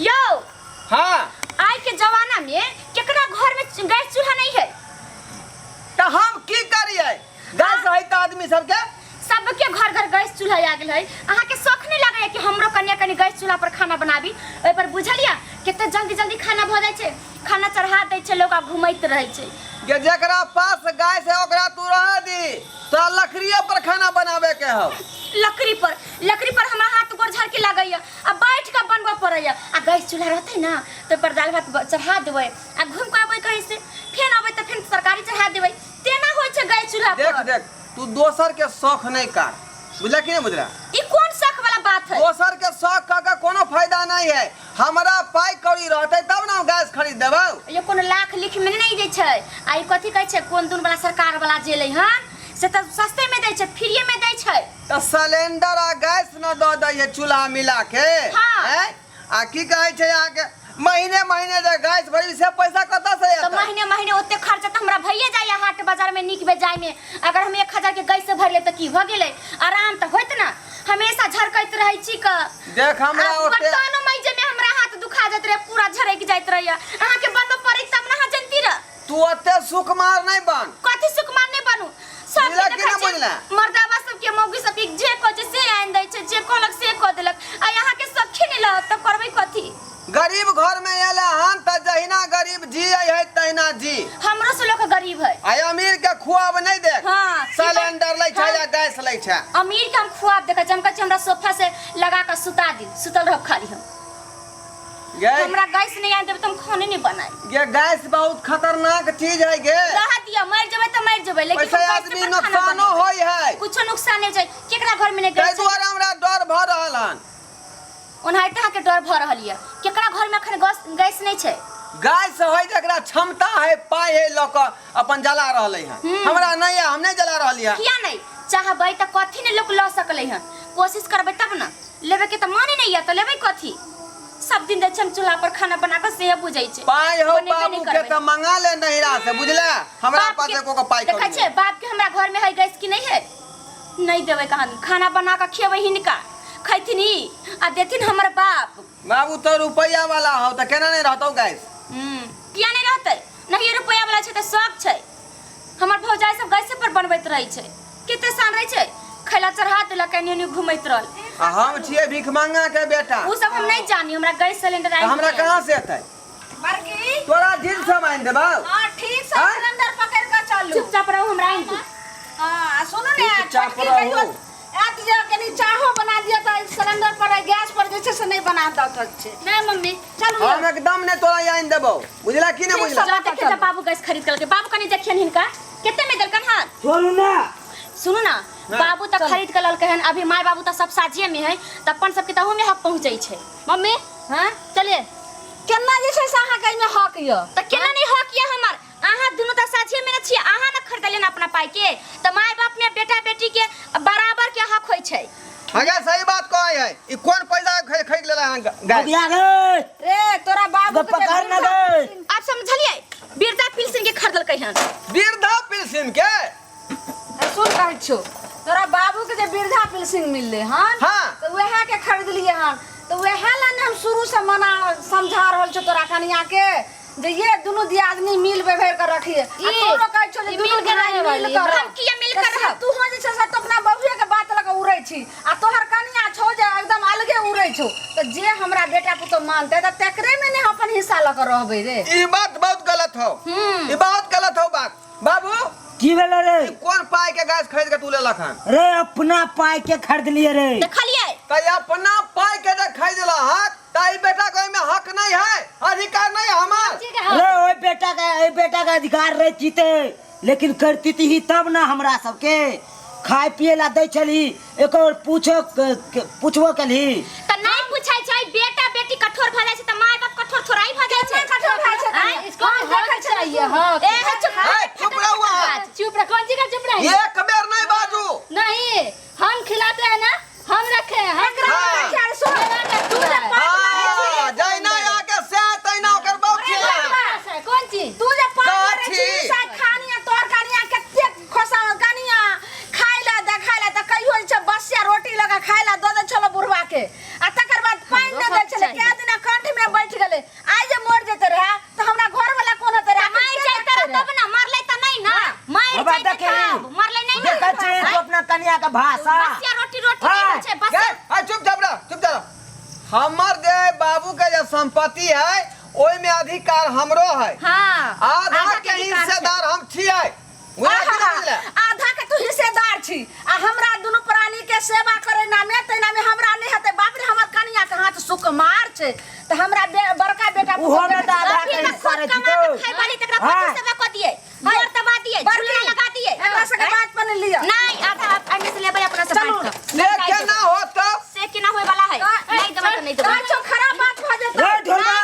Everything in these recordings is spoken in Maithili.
यौ। हाँ। आइ के जमाना में केकरा घर में गैस चूल्हा नहीं है? तऽ हम की करियै? गैस है तऽ आदमी सबके सबके घर घर गैस चूल्हा आ गेल है। अहाँ के शौक नहीं लगे कि हमरो कन्या कनी गैस चूल्हा पर खाना बनाबी? ओहि पर बुझलिया कते जल्दी जल्दी खाना भऽ जाइ छै। खाना चढ़ा दै छै लोग आ घुमैत रहै छै। गे जकरा पास गैस है ओकरा तू रह दी, तोरा लकड़िए पर खाना बनावे के हौ। लकड़ी पर, लकड़ी पर हमरा हाथ गोड़ झड़के लगैया आ बैठ के बनबऽ पड़ैया। आ गैस चूल्हा रहतै ना तो पर दालि भात चढ़ा देबै आ घूम के अबै कहीं से, फेन अबै तऽ फेन तरकारी चढ़ा देबै। तेना होइ छै गैस चूल्हा देख पर। देख, तू दोसर के शौक नहीं कर, बुझला कि नहीं बुझला? ई कोन शौक वाला बात है? दोसर के शौक क के कोनो फायदा नहीं है। हमरा पाई कौड़ी रहतै तब ना हम गैस खरीद देबौ। ये कोनो लाख लिख में नहीं दै छै। आ ई कथी कहै छै, कोन दुन वाला सरकार वाला जे लै हन से तऽ सस्ते में दै छै, फ्रीए में दै छै। तऽ सिलेंडर आ गैस न दऽ दै है चूल्हा मिला के। हाँ। हैं? आ की कहै छै अहाँके महीने महीने जे गैस भरी से पैसा कतऽ से तऽ एतै? महीने महीने ओते खर्चा तऽ हमरा भइए जाइए हाट बाजार में नीक बेजाय में। अगर हम 1000 के गैस भरले तऽ की भऽ गेलै? आराम तऽ होइत ना, हमेशा झरकैत रहै छी क। देख हमरा आ ओते बर्तनो मैजे में हमरा हाथ दुखा जाइत रहे, पूरा झरक जाइत रहे। अहाँके बनबऽ पड़ै तब ना अहाँ जनती रह। तू ओते सुकुमार नहीं बन। कथी सुकुमार नहीं बनू? सब बुझला के कि ना देखै छियै, बुझला? मर्दाबा सबके मौगी सबके जे कहै छै से आनि दै छै, जे कहलक से कऽ देलक। आ अहाँके सखी नहि रहत तऽ करबै कथी? गरीब घर में एले हन तऽ जहिना गरीब जियै है तहिना जी। हमरो से लोक गरीब है। आ अमीर के खुआब नहीं देख। हाँ, सिलेंडर लै छै हाँ। या गैस लै छै। अमीर के हम खुआब देखै छियै, हम कहै छियै हमरा सोफा से लगा कऽ सुता दी, सुतल रहब खाली हम। गे हमरा गैस नहीं आनि देबै तऽ हम खाने नहीं बनाए। गे गैस बहुत खतरनाक चीज है गे। रह दिया, मर जेबै तऽ मर जेबै, लेकिन वैसे हम गैस आदमी पर खाना नुकसानो बनेबै। होय है। कुछो नुकसान नहीं छै, केकरा घर में नहीं ताहि गैस छै? दुआरे हमरा डर भऽ रहल हन। ओनाहिते अहाँके डर भऽ रहल यऽ। केकरा घर में अखन गैस नहीं छै? गैस है जकरा क्षमता है, पाई है लऽ कऽ अपन जला रहलै हन। हमरा नहीं है, हम नहीं जला रहली हन। किया नहीं? चाहबै तऽ कथी ने लोक लऽ सकलै हन। कोशिश करबै तब ना। लेबै के तऽ मने नहीं यऽ तऽ लेबै कथी? सब दिन दै छै हम चूल्हा पर खाना बना कऽ से बुझै छै। पाई हो बनेबे बाबू नहि के करबै। तऽ मंगा ले नहिरा से, बुझला? हमरा बाप पास के- एको गो पाई देखै कौड़ी छै बाप के हमरा घर में है गैस की नहीं है? नहीं देबै कहाँ, खाना बना कऽ खियेबै हिनका, खैथिन ई आ देथिन हमर बाप। बाबू तो रुपैया वाला हो तऽ केना नहीं रहतौ गैस? किया नहीं रहतै? नहीं रुपैया वाला छै तऽ शौक छै। हमर भौजाई सब गैसे पर बनबैत रहै छै, कते शान रहै छै, खैला चढ़ा देलक एनी ओनी घुमैत रहल। आ हम छियै भिखमंगा के बेटा। उ सब हम नहीं जानी, हमरा गैस सिलेंडर तऽ आनि हमरा दिअ। कहाँ से एतै? बड़की तोरा दिल से हम आनि देबौ। हाँ, ठीक से हाँ? सिलेंडर पकड़ के चलू। चुपचाप रहो, हमरा आनि दे। हाँ, आ सुनू ने, चुपचाप छोटकी रहू। कहियो आयत जे कनी चाहो बना दिअ तऽ सिलेंडर पर गैस पर जे छै से नहि बना दऽ छै। नहीं मम्मी, चलू। हम एकदम नहीं तोरा आनि देबौ, बुझला कि नहीं ठीक बुझला? सब। जा देखे जा बाबू गैस खरीद के बाबू कनी देखियन हिनका कते में देलकन हन। छोड़ू ना। सुनू ना, हाँ। बाबू तऽ खरीद के ललकै हन, अभी माय बाबू तऽ सब साझिए में है, तऽ अपन सबके तहू में हक पहुंचै छै। मम्मी हाँ चलिए। केना जे छै से अहाँके एहिमे हक यऽ? तऽ केना नहीं हक यऽ हमर? अहाँ दुनू तऽ साझिए में न छियै, अहाँ न खरीदलियै न अपना पाई के, तऽ माय बाप में बेटा बेटी के बराबर के हक होइ छै। अगे सही बात कहै है, ई कोन पैसा खरीद लेला हन गैस? बबिया रे। रे तोरा बाबू के पकड़ ना गे। आप समझलियै? वृद्धा पेंशन के खरीदलकै हन। वृद्धा पेंशन के? सुन कहै छौ, तोरा बाबू के जे वृद्धा पेंशन मिललै हन, हाँ। तऽ वएह के खरीदलियै हन, तऽ वएह ला ने हम शुरू से मना समझा रहल छौ तोरा कनिया के जे ये दुनू दियादनी मिल बेभर के रखिए। आ ई, तोरो कहै छौ जे ई दुनू मिल के भाई रहे मिल वाली। के रह। हम किया मिल के तऽ से रहब? तू जे छै से तऽ अपना बबुए के बात लऽ के उड़ै छी आ तोहर कनिया छौ जे एकदम अलगे उड़ै छौ, तऽ जे हमरा बेटा पुतोह मानतै तऽ तकरे में ने हम अपन हिस्सा लऽ के रहबै रे। ई बात बहुत गलत हो, ई बहुत गलत हो बात। बाबू की भेलै रे? ई कोन पाई के गैस खरीद के तू लेलक हन? रे अपना पाई के खरीदलिए रे। देखलियै? तऽ अपना पाई के जे खरीदला हक तऽ ई बेटा के ओहिमे हक नहीं है, अधिकार नहीं है हमार। रे ओहि बेटा के, एहि बेटा के अधिकार रहे जीते, लेकिन करती ही तब ना हमरा सबके खाय पिए ला दै छली, एक और पूछो पूछबो कलही। तऽ नहीं पूछै छै, बेटा बेटी कठोर भऽ जाइ छै तऽ माय बाप कठोर थोड़ाई भऽ जाइ छै। कठोर भऽ जाइ छै? आँय? इसको हम हक देखै छियै चाहिए, हक। ए, हे, चुप ए, चुप रहू अहाँ। चुप रह, कौन चीज का चुप रही? एक बेर नहीं बाजू। नहीं, हम खिलाते हैं ना, हम रखे हैं, हम एकरा हाँ। रखे हैं, सुन। तू जे पाँच हाँ, जहिना आके से तहिना ओकर बाप खिला। कौन चीज? तू जे पाँच कथी? मारै छी, साइ खानिया तोर कनिया कते खोसा कनिया खाइ ला देखाइ ला तऽ कहियो जे छै बसिया रोटी लऽ कऽ खाइ ला दऽ दै छलो बुढ़वा के, के भाषा। बसिया रोटी रोटी नहीं हाँ। होइ छै बसिया। गे, आ चुप चाप रह, चुप चाप रह। हमर जे बाबू के जे संपत्ति है ओहि में अधिकार हमरो है। हाँ, आधा आधा के अधिकार छै। हिस्सेदार हम छियै। बुझलियै कि नहि बुझलियै? आधा के तू हिस्सेदार छी आ हमरा दुनू प्राणी के सेवा करे नामे तै नामे हमरा नहि हेतै। बाप रे, हमर कनिया के हाथ सुकुमार छै तऽ हमरा बड़का बेटा ओहो में तऽ आधा अभी के तऽ हिस्सा खुद रहै कमा के छिको। खाय वाली तकरा हाँ। कथी सेवा कऽ दियै? गोर दबा दियै, बड़की, झुलना लगा दियै। एकरा सबके बात पर नहि लिअ। नहीं, आधा एहिमे से लेबै अपना से चलू। बाँटि कऽ। से केना होत तब? से केना होय वाला है? नहीं देबै तऽ नहीं देबै। अच्छा, खराब बात भऽ जेतै। रे ढोलबा,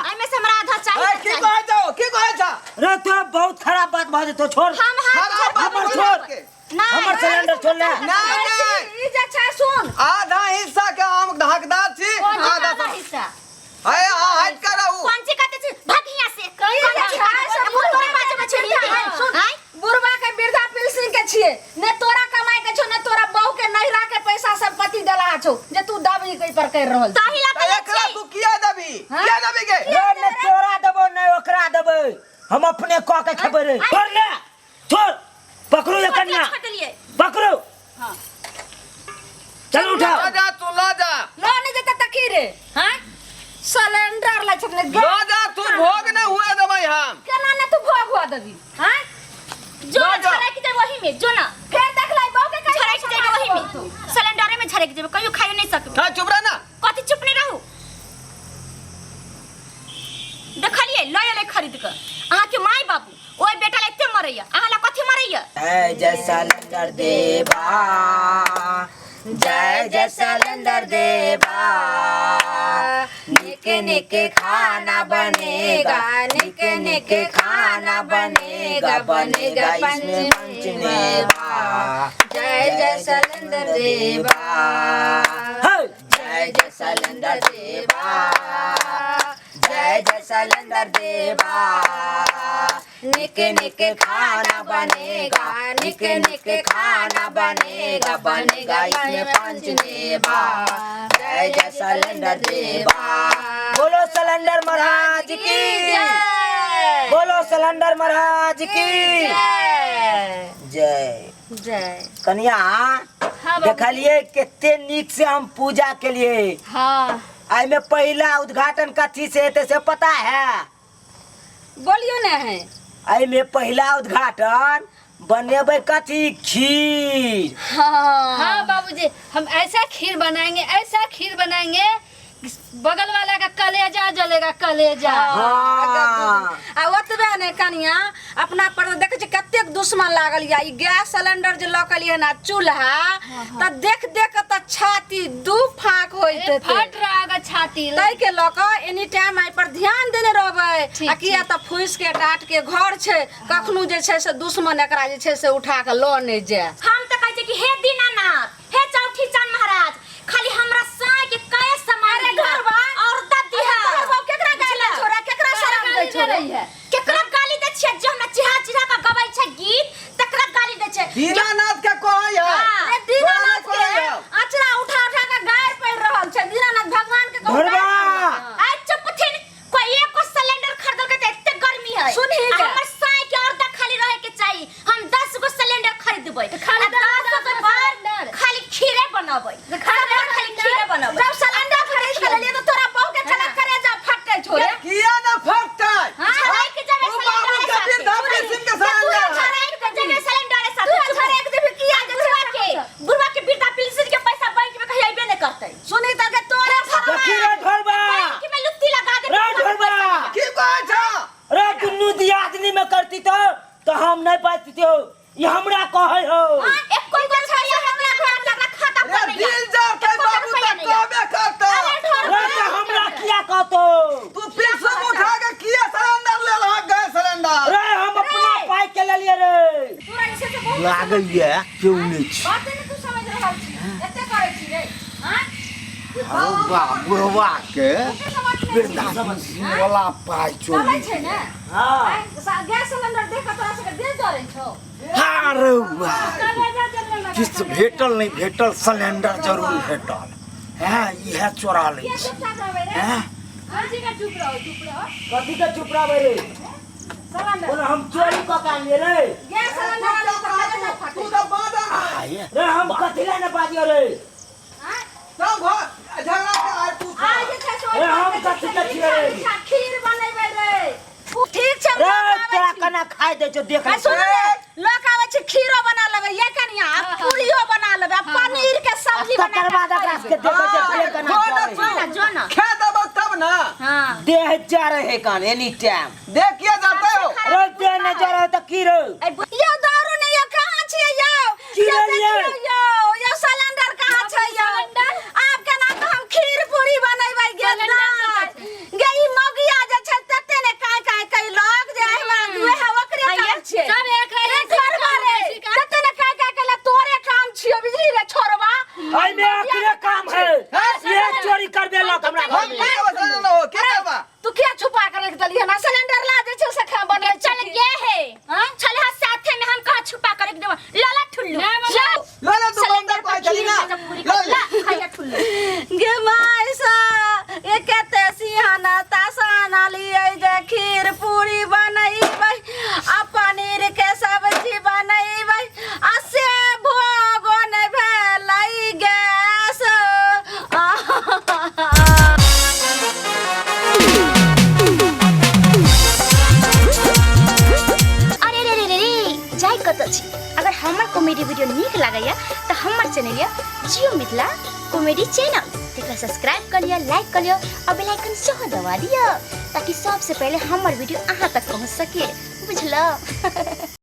एहिमे से हमरा आधा चाही ए, तऽ की चाही। कहै छौ? की कहै छौ? रे तो बहुत खराब बात भऽ जेतौ, छोड़। हम हाथ खराब बात हमर भऽ छोड़। जेतै। नहीं, हमर सिलेंडर छोड़ ले। नहीं, नहीं। ई जे छै सुन, आधा हिस्सा के हम हकदार छी। कौन चीज आधा आधा हिस्सा? है आ हट कर रहू। कौन चीज कहते छी? भाग हियां से। ई कौन जे चीज छै कहते से छी? मुँह तोरे बाजै में छेड़ी वृद्धा, सुन, आँय? बुढ़वा के वृद्धा पेंशन के छियै, ने तोरा कमाई के छौ ने तोरा बहू के नैहरा के पैसा सब पति देला छौ जे तू दाबी के पर कर रहल छी। ताही ला तऽ कहै एकरा छी। तू किया देबी? किया देबी गे? रे ने तोरा देबो ने ओकरा देबै, हम अपने कऽ के खेबै रे। छोड़ ले, छोड़, पकड़ू ये कन्या, छोड़ देलियै। पकड़ू। चल उठाओ। लऽ जा तू, लऽ जा। लऽ नहि जेतै तऽ की रे? हाँ? सिलेंडर लै छथिन। लऽ जा तू, भोग नहि हुए देबै हम। केना ने तू भोग हुआ देबी? हाँ? जो लऽ जा। झरक जेबै ओही में, जो ना। फेर देख लै बहू के कहि झरक जेबै ओही में। सिलेंडरे में झरक जेबै, कहियो खाइयो नहीं सकबै। हाँ, चुप रह ना। कथी चुप नहीं रहू? देखलियै लऽ एलै खरीद कऽ। अहाँके माय बाबू ओहि बेटा लए एते मरैया, अहाँ लए कथी मरैया? जय जय सिलेंडर देवा, जय जय सिलेंडर देवा, निक निक खाना बनेगा, निक निक खाना बनेगा, बनेगा इसमें पंचमेवा, जय जय सिलेंडर देवा, हे! जय जय सिलेंडर देवा, जय जय सिलेंडर देवा, निक निक खाना बनेगा, निक निक खाना बनेगा, बनेगा इसमें पंचमेवा, जय जय सिलेंडर देवा। बोलो सिलेंडर महाराज की, बोलो सिलेंडर महाराज की जय। जय। कनिया हाँ बाबू। देखलिए कते नीक से हम पूजा के लिए। हाँ। एहिमे पहिला उद्घाटन कथी से हेतै से पता है? बोलियो ने है। एहिमे पहिला उद्घाटन बनेबै कथी? खीर। हाँ। हाँ बाबूजी, हम ऐसा खीर बनाएंगे, ऐसा खीर बनाएंगे कि बगल वाला का कलेजा जलेगा, कलेजा। हाँ। आ ओतबे ने कनिया, अपना पर देखै छी कतेक दुश्मन लागल या ई गैस सिलेंडर जे लऽ के एलियै ना चूल्हा, तऽ देख देख के तऽ छाती दू फाँक होइत ए, हेतै। फट रहा होगा छाती। ताहि के लऽ कऽ एनी टाइम एहि पर ध्यान देने रहबै। ठीक, आ किया तऽ फूसि के टाट के घर छै, कखनो जे छै से दुश्मन एकरा जे छै से उठा कऽ लऽ नहि जाय। हम तऽ कहै छियै कि हे दीनानाथ, हे चौठी चाँद महाराज, खाली हमरा साँय के कए सामान अरे दिहऽ घरबा, और दऽ दिहऽ। तोहर बाप केकरा गाली दै छौ रे? केकरा शराब दै छौ रे? केकरा गाली दै छियै? जे हमरा चिढ़ा चिढ़ा कऽ गबै छै गीत तकरा गाली दै छै। दीनानाथ के कहै है। हाँ। अरे दीनानाथ तोरा के नहि कहै है। अचरा उठा उठा के गारि पड़ि रहल छै। दीनानाथ भगवान के कहू घरबा। आइ चुप थिन। कोई एको सिलेंडर खरीदलकै तऽ एते गर्मी है। सुनही आ गे। हमर साँय के औरदा खाली रहे के चाही। हम 10 गो सिलेंडर खरीदबै खाली आ 10 10 गो गो बार सिलेंडर। खाली खीरे बनबै, खाली खाली खाली खीरे बनबै। जब सिलेंडर खरीद के लेलियै तऽ तोरा बहू के चला करेजा फटै छौ रे। किया ना फटतै? झरक जेबै उ बाबू सिलेंडरे के साथे। वृद्धा पेंशन के सिलेंडर है। झरक जेबै सिलेंडरे साथे। तू झरक देबही किया जे बुढ़वा के, बुढ़वा के वृद्धा पेंशन के पैसा बैंक में कहीं अइबे नहि करतै। सुनी तऽ के तोरे देखी रे ढोलबा, बैंक में लुत्ती लगा दे। रे ढोलबा, की कहै छौ? रे दुनू दियादनी में करती तो हम नहीं बचती हो, ये हमरा कहै हो। हाँ, एको गो रुपैया हमरा घर में हमरा खाता रे पर नहीं दिल जरतै बाबू रुपैया तऽ नहीं है। कहबे करतौ। अरे ढोलबा, रे तो हमरा किया कहतो? तू पेशम उठा के किया सिलेंडर ले लहक गैस सिलेंडर? रे हम अपना पाई के लेलिए रे। तोरा जे छै से बहुत लागैया केओ नहि छै। बाते नहि तू समझ रहल छी, एते करै छी रे। हाँ? अरे बा, बुढ़वा के वृद्धा पेंशन वाला पाइ चलै चोरी। छै ने? हाँ। आँय, गैस सिलेंडर देख कऽ तोरा सबके दिल जरै छौ। अरे बा, कलेजा जलने लगा। किछु भेटल नहि भेटल, सिलेंडर जरूर भेटल। हैं, इएह चोरा लै किया छी। चुपचाप रहबै रे? हैं। कौन चीज का चुप रहो, चुप रहो। कथी के चुप रहबै रे? सिलेंडर बोलो हम चोरी कऽ के आनलियै रे। गैस सिलेंडर वाला तऽ कलेजा तू फटै। तऽ बादल आय रे हम कथी ला न बाजियो रे सब घर झगड़ा के आय पूछ आइ जे छै से ओहि रे, हम पर जे कथी छै के छियै रे? मीठा खीर बनेबै रे। ठीक छै, रे लऽ कऽ आबै तोरा छी। कना खाय दै छौ देख आ ले। सुन रे, लऽ कऽ आबै छी, खीरो बना लेबै ये कनिया, आ पूरियो बना लेबै, आ पनीर के सब्जी बना तकर बाद कऽ एकरा खुएबै। सबके देखै छै देह कना जो ना जरै जो ना जो ना खा देबो तब ना हाँ देह जरै है कान एनी टाइम देखिए जाते हो रे देह न जरै है तऽ की रे यौ दारू नहि यौ, कहाँ छियै यौ? की यौ लेलियै? देखियौ यौ, यौ सिलेंडर कहाँ छै यौ? आब केना कऽ हम खीर पूरी बनेबै गे दाय? गे ई मौगिया जे छै तते ने काँय काँय कयलक जे हमरा वएह ओकरे काम छियै। सब एक रे घरवा रे, तते ने काँय काँय कयलक, तोरे काम छियौ बुझली रे छोरवा। एहिमे अकरे काम है ये चोरी कर देलक हमरा घर हम में की करबो ना हो के करबा तू किया छुपा के रख देली हन? सिलेंडर ला जे छै से खा बनबै चल छी। गे हे चल हा साथे में हम कहाँ छुपा कर रख देबो लाला ठुल्लू ना, मम्मी। ला लो लो तू सिलेंडर बंदर पाई पर चली खीर ना में जब पूरी लो कर ला खाइया ठुल्लू गे मायसा ये कते सिहाना तासाना लियै जे खीर पूरी बनैबै आ पनीर के सब्जी बनैबै आ से भोगो नहि भेलै गैस। अरे रे रे रे रे जाय कतऽ छी। अगर हमर कॉमेडी वीडियो नीक लागैया तऽ हमर चैनल यऽ जियो मिथिला कॉमेडी चैनल, तेकरा सब्सक्राइब कर लिअ, लाइक कर लिअ और बेल आइकन सेहो दबा दिअ ताकि सबसे पहिले हमर वीडियो अहाँ तक पहुँच सके, बुझलौ।